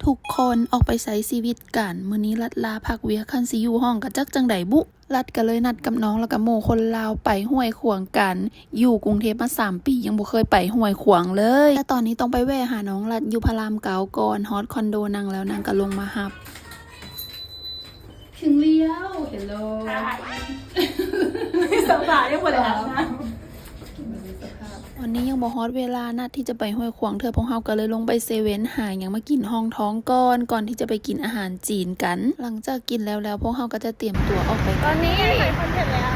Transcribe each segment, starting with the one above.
ທຸກຄົນອອກໄປໃຊ້ຊີວິດກັນ. ມື້ນີ້ລັດລາພັກວຽກ, ຄັນຊິຢູ່ຫ້ອງກໍຈັກຈັ່ງໃດບຸ. ລັດກໍເລີຍນັດກັບນ້ອງ ແລ້ວກໍໝູ່ຄົນລາວໄປຫ້ວຍຂວາງກັນ. ຢູ່ກຸງເທບມາສາມປີ ຍັງບໍ່ເຄີຍໄປຫ້ວຍຂວາງເລີຍ. ແຕ່ຕອນນີ້ຕ້ອງໄປແວ່ຫານ້ອງລັດຢູ່ພະລາມເກົ້າກ່ອນ. ຮອດຄອນໂດນາງແລ້ວ, ນາງກໍລົງມາຮັບ. ເຖິງແລ້ວ. Hello. Hi. ສະບາຍ ຍັງບໍ່ໄດ້ອາບນ້ຳ. ວັນນີ້ຍັງບໍ່ຮອດເວລານັດທີ່ຈະໄປຫ້ວຍຂວາງເທື່ອ, ພວກເຮົາກໍເລີຍລົງໄປເຊເວັນ ຫາຫຍັງມາກິນຮອງທ້ອງກ່ອນ, ກ່ອນທີ່ຈະໄປກິນອາຫານຈີນກັນ. ຫຼັງຈາກກິນແລ້ວແລ້ວ, ພວກເຮົາກໍຈະຕຽມຕົວອອກໄປກັນ. ຕອນນີ້ ໄປຄອນເທັນແລ້ວ.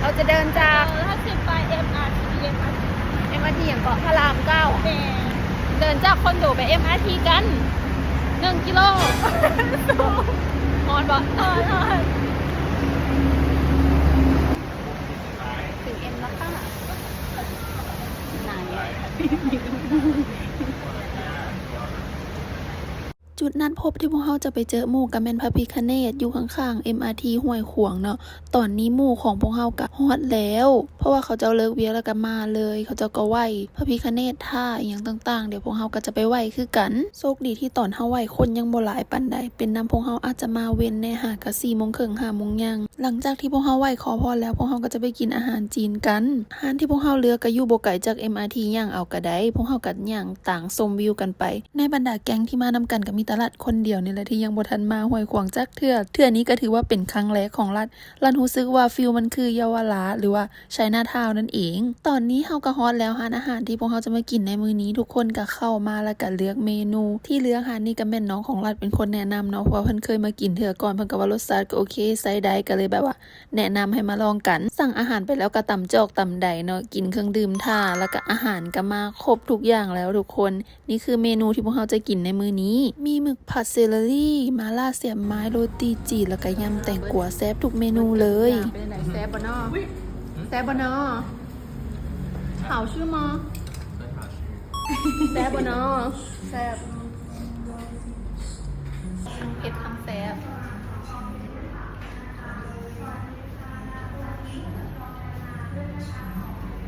ເຮົາຈະເດີນຈາກ ເອີ ເຮົາຊິໄປເອັມອາທີ ເອັມອາທີ ເອັມອາທີຫຍັງເກາະ? ພະລາມເກົ້າ. ແມ່ນ. ເດີນຈາກຄອນໂດໄປເອັມອາທີກັນ ໜຶ່ງກິໂລ. ຮ້ອນບໍ່? ຮ້ອນ ຮ້ອນ. ເຖິງເອັມແລ້ວຄ່ະ. ຈຸດນັດພົບທີ່ພວກເຮົາຈະໄປເຈີໝູ່ກໍແມ່ນພະພິຄະເນດ ຢູ່ຂ້າງໆເອັມອາທີຫ້ວຍຂວາງເນາະ. ຕອນນີ້ໝູ່ຂອງພວກເຮົາກໍຮອດແລ້ວ, ເພາະວ່າເຂົາເຈົ້າເລີກວຽກແລ້ວກໍມາເລີຍ, ເຂົາເຈົ້າກໍໄຫວ້ພະພິຄະເນດ ທ່າອີ່ຫຍັງຕ່າງໆ, ດຽວພວກເຮົາກໍຈະໄປໄຫວ້ຄືກັນ. ໂຊກດີທີ່ຕອນເຮົາໄຫວ້ຄົນຍັງບໍ່ຫຼາຍປານໃດ, ເປັນນຳພວກເຮົາອາດຈະມາເວັນແດ່, ຫາກໍສີ່ໂມງເຄິ່ງ ຫ້າໂມງຢ່າງ. ຫຼັງຈາກທີ່ພວກເຮົາໄຫວ້ຂໍພອນແລ້ວ, ພວກເຮົາກໍຈະໄປກິນອາຫານຈີນກັນ. ຮ້ານທີ່ພວກເຮົາເລືອກກໍຢູ່ບໍ່ໄກຈາກເອັມອາທີ, ຍ່າງເອົາກໍໄດ້. ພວກເຮົາກໍຍ່າງຕາງຊົມວິວກັນໄປ. ໃນບັນດາແກ້ງທີ່ມານຳກັນກໍມີແຕ່ລັດຄົນດຽວນີ້ແຫຼະທີ່ຍັງບໍ່ທັນມາຫ້ວຍຂວາງຈັກເທື່ອ. ເທື່ອນີ້ກໍຖືວ່າເປັນຄັ້ງແລກຂອງລັດ. ລັດຮູ້ສຶກວ່າຟີລມັນຄືເຍົາວະລາດ ຫຼືວ່າໄຊນາທາວນັ້ນເອງ. ຕອນນີ້ເຮົາກໍຮອດແລ້ວ, ຮ້ານອາຫານທີ່ພວກເຮົາຈະມາກິນໃນມື້ນີ້. ທຸກຄົນກໍເຂົ້າມາ ແລ້ວກໍເລືອກເມນູ. ທີ່ເລືອກຮ້ານນີ້ກໍແມ່ນນ້ອງຂອງລັດເປັນຄົນແນະນຳເນາະ, ເພາະວ່າເພິ່ນເຄີຍມາກິນເທື່ອກ່ອນ, ເພິ່ນກໍວ່າລົດຊາດກໍໂອເຄ ໃຊ້ໄດ້, ກໍເລີຍແບບວ່າ ແນະນຳໃຫ້ມາລອງກັນ. ສັ່ງອາຫານໄປແລ້ວກໍຕຳຈອກຕຳໃດເນາະ, ກິນເຄື່ອງດື່ມຖ້າ, ແລ້ວກໍອາຫານກໍມາຄົບທຸກຢ່າງແລ້ວທຸກຄົນ. ນີ້ຄືເມນູທີ່ພວກເຮົາຈະກິນໃນມື້ນີ້. ມີໝຶກຜັດເຊລະຣີ, ໝາລ່າສຽບໄມ້, ໂຣຕີຈີນ ແລ້ວກໍຍຳແຕງກວາ. ແຊບທຸກເມນູເລີຍ. ເປັນຈັ່ງໃດ? ແຊບບໍ່ນໍ? ແຊບບໍ່ນໍ? 好吃吗? ແຊບບໍ່ນໍ? ແຊບ. ທັງເຜັດທັງແຊບ.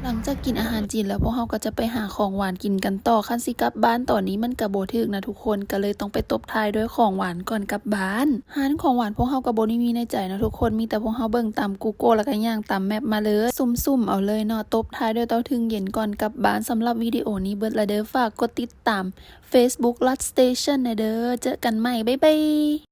ຫຼັງຈາກກິນອາຫານຈີນແລ້ວ, ພວກເຮົາກໍຈະໄປຫາຂອງຫວານກິນກັນຕໍ່. ຄັນຊິກັບບ້ານຕອນນີ້ມັນກໍບໍ່ຖືກນະທຸກຄົນ, ກໍເລີຍຕ້ອງໄປຕົບທ້າຍດ້ວຍຂອງຫວານກ່ອນກັບບ້ານ. ຮ້ານຂອງຫວານພວກເຮົາກໍບໍ່ໄດ້ມີໃນໃຈເນາະທຸກຄົນ, ມີແຕ່ພວກເຮົາເບິ່ງຕາມ Google ແລ້ວກໍຍ່າງຕາມແມັບມາເລີຍ, ສຸ່ມໆເອົາເລີຍເນາະ. ຕົບທ້າຍດ້ວຍເຕົ້າເຖິ່ງເຢັນກ່ອນກັບບ້ານ. ສຳລັບວິດີໂອນີ້ເບິດລະເດີ, ຝາກກົດຕິດຕາມ Facebook Lat Station ແດ່ເດີ. ເຈີກັນໃໝ່, ບາຍບາຍ.